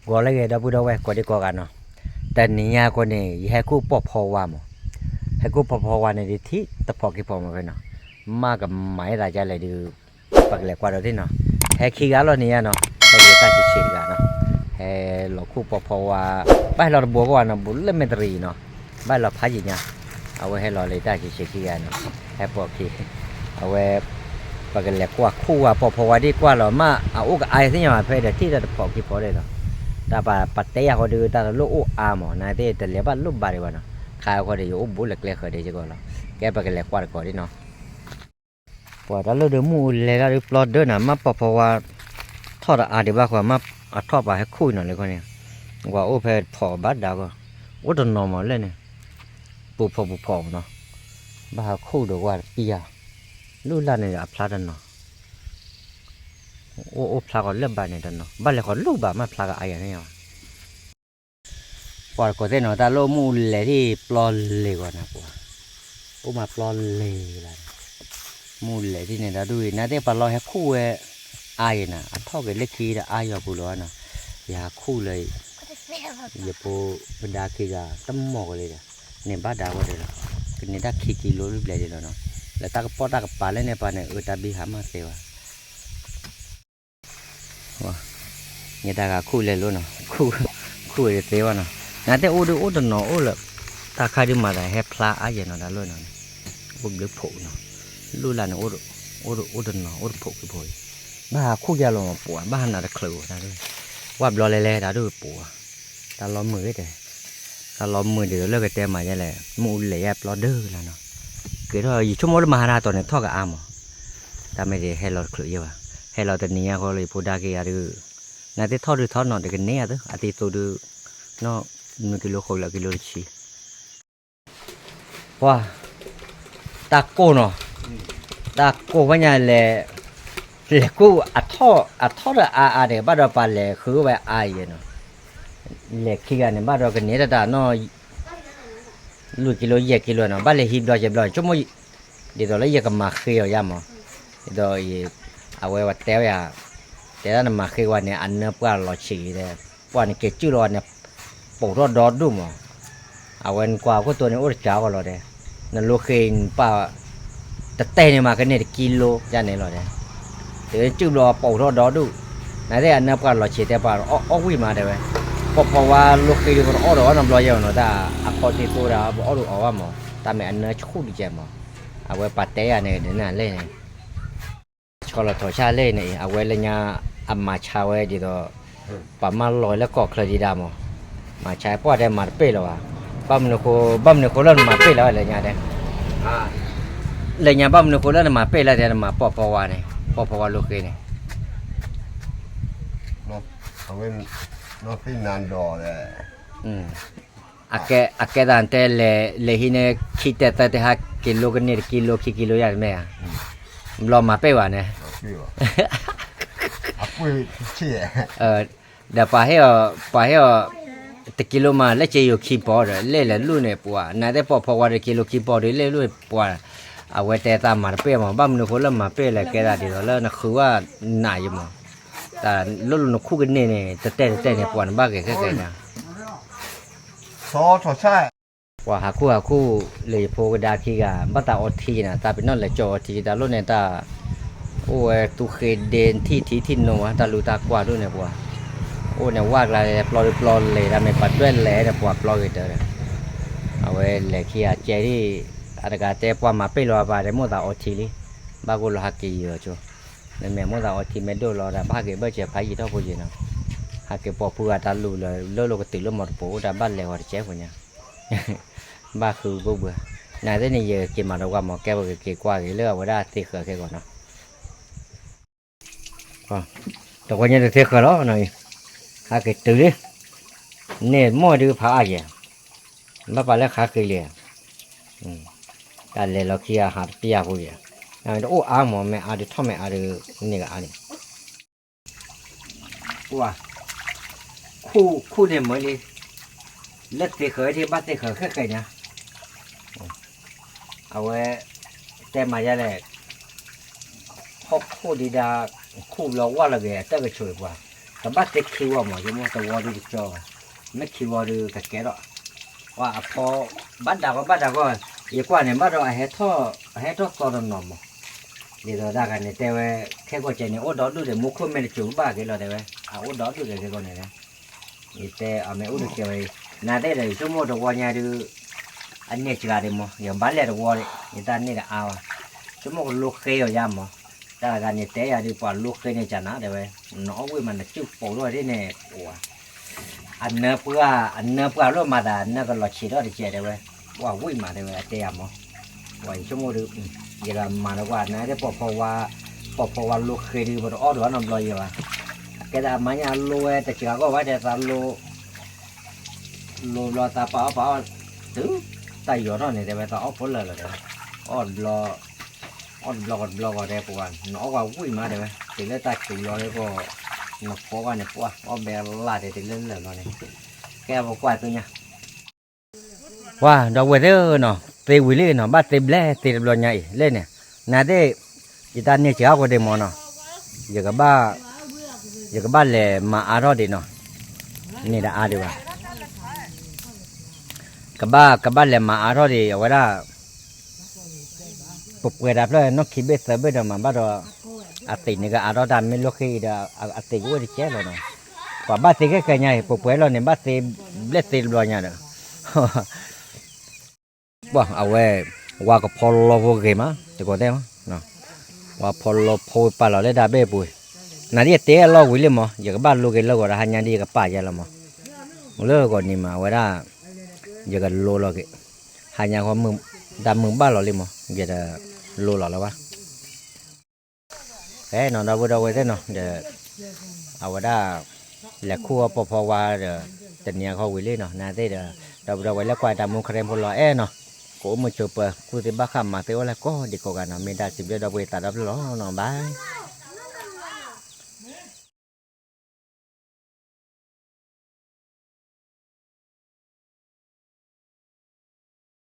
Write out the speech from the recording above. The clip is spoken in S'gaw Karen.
ဂီၤလၢအဂ့ၤ ဒီပုၢ်ဒီဝဲၢ်ကိးဒံကိးဂၤနီၤ, တနံၤညါအဃိန့ၣ် ယဟဲခူၣ်ပီၢ်ဖီဝါမး, ဟဲခူၣ်ပီၢ်ဖီဝါန့ၣ် ဒ်ထံၣ်တဖိးခံဖိးမးဖဲနီၤ, မ့ၢ်ကမၤယသးဒ်လဲၣ်ဒီး ပကလဲၤကွၢ်ဒီးသ့ၣ်နီၤ, ဟဲခံဂၤလီၤနံၤညါနီၤ, ဟဲလၢတၢ်ဆံးဆံးတဂၤနီၤ, ဟဲလီၤခူၣ်ပီၢ်ဖီဝါ, ဘၣ်ဟဲလီၤတဘိဘၣ်နီၤ, ဘူးလၢမဲာ်တရံးနီၤ, ဘၣ်လီၤဖးယံာ်ညါ, အဝဲဟဲလီၤလၢတၢ်ဆံးဆံးခံဂၤနီၤ, ဟဲပိာ်ခံ အဝဲ ပကလဲၤကွၢ်ခူၣ်ဝါပီၢ်ဖီဝါဒ်ကွၢ်လီၤမး အအိၣ်ကအါသ့ၣ်ညါဘၣ် ဖဲဒီးထံၣ်ဒီးတဖိးခံဖိးဒီးလီၤ, တၢ်ပတဲယၤဃီဒီး တၢ်တလိၣ်အိၣ်အါမး နသ့ၣ်တလဲၤဘၣ်လိၣ်ဘၣ်ဒံးဘၣ်နီၤ, ခါအဃီဒီးယအိၣ်ဘူးလၢကျဲဃၢၤဒံးစ့ၢ်ကီးလီၤ, ကဲပကလဲၤကွၢ်တကိးဒ်နီၤ, ပှၤတၢ်လၢဒုးမ့ၣ်အူလဲၤတၢ်ဒုးပျီဒၢနၤ မ့ၢ်ပီၢ်ဖီဝါ ထီၣ်တအါဒံးဘၣ်ဃီ မ့ၢ်အထီၣ်ပာ်ဟဲခူၣ်အံၤနီၤလၢခီန့ၣ်, ကွၢ်အိၣ်ဖဲဖီးဘၣ်ဒါဃီ, အိၣ်တနီၤမးလဲၣ်န့ၣ်, ပူၤဖီးပူၤဖီးနီၤ, ဘၣ်ဟးခူၣ်ဒီးကွၢ်တပံၢ်ယါ, လူၢ်လၢ်န့ၣ်အဖျါတနီၤ အိၣ်အိၣ်ဖျါဃီလၢဘၣ်န့ၣ်တနီၤ ဘၣ်လဲၤဃီလူၢ်ဘၣ်မ့ၢ်ဖျါကအါယၤန့ၣ်, ပှၤတကိးသ့ၣ်နီၤ တၢ်လၢအိၣ်မ့ၣ်အူလဲၤထံၣ်ပျီလဲၤဂီၤနၤပှၤ, အိၣ်မးပျီလဲၤလၢ်န့ၣ်, မ့ၣ်အူလဲၤထံၣ်န့ၣ် တၢ်ဒုးအံၤ နသ့ၣ်ပှၤလီၤဟဲခူၣ်ဝဲအါယၤနၤ အထီၣ်က့ၤလၢခံတအါယၤပူၤလီၤနီၤ, ယဟးခူၣ်လၢ ယဖိပဒါခံဂၤတမီၢ်ကလေးဒီး, န့ၢ်ဘၣ်ဒါဝဲဒီးလီၤ, ကန့ၢ်တၢ်ခံကံလိလံဘျဲၣ်ဒံးလီၤနီၤ, လၢတၢ်ကပီၢ်တၢ်ကပၤလဲၣ်န့ၣ်ပှၤန့ၣ် အၢတၢ်ဘံၣ်ဟးမၢ်သ့ဝဲ, ညတၢ်ဂၤခူၣ်လဲၤလိနီၤ, ခူၣ်ဝဲတသ့ဘၣ်နီၤ, နသ့ၣ်အိၣ်ဒုးအိၣ်တနီၤအိၣ်လၢ, တၢ်ခါဒုးမၤသးဟဲဖျါအါယဲၢ်နီၤ တၢ်လိၣ်နီၤန့ၣ်, အိၣ်ဘျုးဖိနီၤ, လူၢ်လၢ်န့ၣ် အိၣ်တနီၤအိၣ်တဖိးကဖိးအံၤ, ဘၣ်ဟးခူၣ်ယါလီၤမးပှၤ ဘၣ်ဟးနးတချုးဧိၤတၢ်ဒုး, ဝၣ်ဘျီလဲၤလဲၤတၢ်ဒုးပှၤ, တၢ်လီၤမုၢ်ဂ့ၤတဲ, တၢ်လီၤမုၢ်ဒ်သိးလၢကတဲမၤယဲလဲၣ် မ့ၣ်အူလဲၤယါပျီဒၢလၢနီၤ, က့ၤထီၣ်ယဆိကမိၣ်လၢမၤဟးနၤတီၤန့ၣ်ထီၣ်ကအါမး, တၢ်မ့ၢ်ဒ်ဟဲလီၤတချုးယဲဘၣ်, ဟဲလီၤတနံၤညါဃီလၢယဖိဒါက့ၤယၤဒုး, နသ့ၣ်ထီၣ်ဒုးထီၣ်နီၤ တကန့ၢ်အသိး, အသံသိးဒုး, နီၢ်နွံကံလိဃိးလၢကံလိတဆံ ပှၤ, တၢ်ကိၢ်နီၤ, တၢ်ကိၢ်ဝဲညါလဲၤ, လဲၤကူၣ်, အထီၣ်ဒီးအါအါဒံး ဘၣ်ဒီးပှၤလဲၤဃုဝဲအါယဲၢ်နီၤ, လဲၤခံဂၤန့ၣ် ဘၣ်ဒီးကန့ၢ်တၢ်တၢ်နီၤ, လွံၢ်ကံလိယဲၢ်ကံလိနီၤ ဘၣ်လဲၤဟံးဘျီယဲၢ်ဘျီ ဆိကမိၣ်, ဒ်သိးလၢယကမၤဃ့အီၤယါမး, ဒ်သိး, အဝဲပှၤတဲဝဲယၤ, တဲဒၣ်နမၤဃ့ဝဲန့ၣ် အနၢပှၢ်လီၤဆံးတဲ, ပှၤန့ၣ်က့ၤစုၣ်လီၤဝဲန့ၣ်, ပိာ်ထီၣ်ဒီဒူၣ်မး, အဝဲနကွၢ်ခိၣ်တိန့ၣ်အိၣ်တစှၤဃီလီၤတဲ, နလိဃ့နပၢ်, တတဲန့ၣ်မးကန့ၢ်တကံလိ, ယန့ၣ်လီၤတဲ, တုၤစုၣ်ဘျီပိာ်ထီၣ်ဒီဒူၣ်, နသ့ၣ်အနၢပှၢ်လီၤဆံးတဲပှၤအီၣ်ဝံၣ်မးတဲဝဲ, ပီၢ်ဖီဝါလိဃ့ဒုးပတအီၣ်ဒီးအီၣ်နီတဘျီယဲၢ်နီၤ တၢ်အခီၣ်ထံသိဒီး ပအီၣ်ဒုးအီၣ်ဘၣ်မး, တၢ်မ့ၢ်အနၢဆူၣ်တကဲမး, အဝဲပှၤတဲယၤန့ၣ်ဒ်န့ၣ်လဲၣ်န့ၣ် ဆီလီၤထီၣ်ဆၣ်လဲၣ်န့ၣ်အံၤ အဝဲလၢညါအမၤဆါဝဲဒ်သိး ပှၤမၢလီၤလၢကီၢ်ချၢဒံးဒၣ်မး, မၤဆါပှၢ်တဲမၤတပ့ၢ်လၢၤဘၣ်, ဘၣ်မနုၤဃိ ဘၣ်မနုၤဃိလၢနမၤပ့ၢ်လၢၤဘၣ်လၢညါတဲ, လၢညါဘၣ်မနုၤဃိလၢနမၤပ့ၢ်လၢၤတဲ နမၤပီၢ်ဖီဝါန့ၣ် ပီၢ်ဖီဝါလိဃ့န့ၣ် အဝဲ နီၢ်သ့ၣ်နၤဒီး အကဲသးတဲလဲၤ လဲၤဟံးန့ၢ်ခံတဲသၢတဲဟးက့ၤလိကန့ၢ်တကံလိခံကံလိယါတမ့ၢ်ဧါ, ဘျီမၤပ့ၢ်ဘၣ်န့ၣ်, ဒီးပှၤဟ့ၣ်အီၤ ပှၤဟ့ၣ်အီၤ တကံလိမး လၢက့ယိၤခံပီၤဒီး လဲၣ်လဲၤလူၢ်န့ၣ်ပှၤ နသ့ၣ်ပီၢ်ဖီဝါဒီးကံလိခံပီၤဒီး လဲၣ်လူၢ်ပှၤ, အဝဲတဲသးမၤတပ့ၢ်မး ဘၣ်မနုၤဃိလၢမၤပ့ၢ်လဲၣ်ကဲသးဒ်သိးလၢနဃုဝဲနးယံၤမး, တၢ်လိၣ်လိၣ်နခူၣ်ကန့ၢ်န့ၣ် တတဲတတဲန့ၣ် ပှၤနဘၣ်ဂဲၤခဲကဲညါ ပှၤဟးခူၣ်ဟးခူၣ်လၢယဖိကဒါခံဂၤ ဘၣ်သးအီထံနၤ သးပ့ၤနီၣ်လဲၤကၠီအီထံ တၢ်လိၣ်န့ၣ်တၢ် အိၣ်ဝဲသူဃ့ဒ့ထံၣ်ထံထံၣ်နိဝဲ တၢ်လူတၢ်ကွၢ်ဒိၣ်န့ၣ်ပှၤ, အိၣ်န့ၣ်ဝၢ်ကျါလဲၤပျီဒုးပျီလဲၤ တၢ်မ့ၢ်ပှၤဒွဲၣ်လဲၤန့ၣ်ပှၤပျီဂ့ၤတၢ်ဒီး, အဝဲလဲၤခံဂၤကဲဒ်, အတဂၤတဲပှၤမၤပ့ၢ်လီၤပှၤတဲမိၣ်သးအီထံလံ, ဘၣ်ကိၣ်လီၤဟးက့ၤယံၤအီၤကၠိ, မ့မ့ၢ်မိၣ်သးအီထံမ့ၢ်ဒိၣ်လီၤဒီး ဘၣ်ဟးက့ၤဘၢၣ်စၢၤဖးယံာ်ထီၣ်ဖိယံာ်နီၤ, ဟးက့ၤပိာ်ဖုဂၤတၢ်လူၤလၢ လၢလိာ်ကတုၤလၢမီတပိာ်အိၣ်တၢ်ဘၣ်လဲၤဂီၤတကဲဖိညါ ဘၣ်ဃုဘိဘှၢ, နသ့ၣ်န့ၣ် ယက့ၤမၤတဝါမး ကဲပကက့ၤကွၢ်က့ၤလၢအဝဲဒၣ်သ့ဃၢၤခဲကီးနီၤ, တဝါညါတသ့ဃၢၤလီၤနီၤ, ဟးက့ၤတုၤလံ, န့ၣ်မိၢ်ဒုးဖးအါယဲၢ်, ဘၣ်ပာ်လၢခါက့ၤလံ, တၢ်လဲၤလီၤခံဂၤဟးတပျၢ်ဖိယဲၢ်, တအိၣ်အါမး မ့ၢ်အါဒုးထီၣ်မ့ၢ်အါဒုး န့ၢ်ကအါန့ၣ် ပှၤ, ခူၣ်ခူၣ်န့ၣ်မ့ၢ်လံ, လၢသ့ဃၢၤဒံးဘၣ်သ့ဃၢၤခဲကဲညါ, အဝဲ, တဲမၤယဲလဲၣ်, ဟီၣ်ခိၣ်ဒံးဒၣ်, ခူၣ်ဘျီဝၢ်လီၤက့ၤအတၢ်ကဆိးပှၤ, ကဘၣ်သ့ခံဝီမး ယမိၢ်တဝီဒုးတကၠီဘၣ်, မ့ၢ်ခံဝီဒုးကကဲထီၣ်, ပှၤအဖီ, ဘၣ်ဒၣ်ကီဘၣ်ဒၣ်ကီ, ယကွၢ်န့ၣ်ဘၣ်ဒီး အဟဲထီၣ်သီတနီၤမး, ဒ်သိးဒၣ်ဂၤန့ၣ်တဲဝဲ, ခဲကိာ်ကဲန့ၣ် အိၣ်ဒီဒူၣ်ဒီး မူခိၣ်မ့ၢ်တစူၤဘၣ်က့ၤလီၤတဲဝဲ, အအိၣ်ဒီဒူၣ်ဒီးခဲကိာ်န့ၣ်, ယတဲအမ့ၢ်အိၣ်တကဲဝဲ, နသ့ၣ်ဒီး ယဆိကမိၣ်တဝီညါဒုး အန့ၢ်စှၤဒံးမး, ယကဘၣ်လဲၤတဝီဒံး ယတၢ်န့ၢ်တအါဘၣ်, ဆိကမိၣ်ကလိဃ့အီၤယါမး, တၢ်တဂၤန့ၣ်တဲယၤဒုး ပှၤလိဃ့န့ၣ်ကနၤတဲဝဲ, နအီၣ်ဝံၣ်မး နစုၣ်ပိာ်ထီၣ်ဒ်န့ၣ်, အနၢပှၢ်, အနၢပှၢ်လီၤမၤသး နကလီၤဆံးထီၣ်တကဲတဲဝဲ, ပှၤဝံၣ်မးတဲဝဲ အတဲယၤမး, ပှၤယဆိကမိၣ်ဒုး, ယကမၤဒီးကွၢ် နသ့ၣ်ပိာ်ဖီဝါ, ပိာ်ဖီဝါလိဃ့ဒုး ပတအီၣ်ဒိးနီတဘျီယဲဘၣ်, ကဲသးမါညါလိဝဲတစှၤဂီၢ်ဘၣ်တဲသးလိ လိၤဘျီသးပာ်အီၣ်ပာ်အီၣ်, တုၤတၢ်ယီၤထီၣ်န့ၣ်တဲဝဲ သးအီၣ်ဖိလၢာ်လီၤတဲဝဲ, အီၣ်တဘျီ, အီၣ်တဘျီကီးတဘျီကီးတဲပှၤ, နအီၣ်ဝဲဝံၣ်မးတဲဝဲ, တုၤလၢတၢ်စူၤလီၤလၢကီၢ်, နဖီဝါန့ၣ်ပှၤ အီၣ်ဘဲလၢ်တဲတုၤလၢလၢာ်လီၤန့ၣ်, ကဲပကွၢ်သ့ၣ်ညါ ပှၤဒီပုၢ်ဝဲၢ်သ့ၣ်နီၤ သ့ဝံၤလံနီၤ ဘၣ်သ့ဘျဲၣ်သ့တဘျီညါအံၤ လဲၣ်န့ၣ်, နသ့ၣ်, ယတၢ်န့ၢ်စှၤအဃိဒံးမးနီၤ, ယကဘၣ်, ယကဘၣ်လဲၤမၤအါထီၣ်ဒံးနီၤ, န့ၣ်တအါဒံးဘၣ်, ကဘၣ်, ကဘၣ်လဲၤမၤအါထီၣ်ဒံး အဝဲဒၣ် ပပှဲၤတၢ်ဖျၢၣ်နီၢ်ခံဘ့ၣ်သၢဘ့ၣ်ဒီးမၤဘၣ်ဒီး, အသံးန့ၣ်ကအါထီၣ်တၢ်မ့ၢ်လိၣ်ဃ့အံၤဒီး, အသံးကအိၣ်တကဲလီၤနီၤ, ပှၤဘၣ်သ့ခဲကဲညါအံၤ ပပှဲၤလီၤန့ၣ် ဘၣ်သ့ဘျဲၣ်သ့တဘျီညါဒီး ပှၤအဝဲ, ဝါကဖီလီဖိဂ့ၤမး တကိးသ့ၣ်မး, ဝါဖီလီဖိပာ်လီၤလၢတၢ်ဘ့ၣ်ပူၤ, နၤဒ်ယတဲအလီၢ်ဝံၤလံမး ယကဘၣ်လိက့ၤလၢဂီၤဒီး ဟါညါဒ်ယကပာ်ယဲလီၤမး, လၢဂီၤနံၤမး အဝဲဒၣ်, ယကလိလီၤက့ၤ, ဟါညါဃီ, တၢ်မုာ်ဘၣ်လီၤလံမး ယတလိလီၤလၢၤဘၣ် ဖဲနီၤ ဒီပုၢ်ဒီဝဲၢ်သ့ၣ်နီၤ ဒီး, အဝဲဒၣ်, လဲၤခူၣ်အီၣ်ပိာ်ဖီဝါဒီး, တနံၤအံၤဃီဝံၤလံနီၤ နသ့ၣ်ဒီး, ဒီပုၢ်ဒီဝဲၢ်လၢကွၢ်တၢ်မူခရံာ်ဖိလီၤအဲၣ်နီၤ, ကအိၣ်မုာ်ဆိးပၢၤ ကူၣ်သ့ဘၣ်ဃးမၤသ့အိၣ်လၢကိးဒံးကိးဂၤနီၤ မ့ၢ်တၢ်စံးဘျုးဒီပုၢ်ဝဲၢ်သးဒီဖျၢၣ်လီၤနီၤ bye.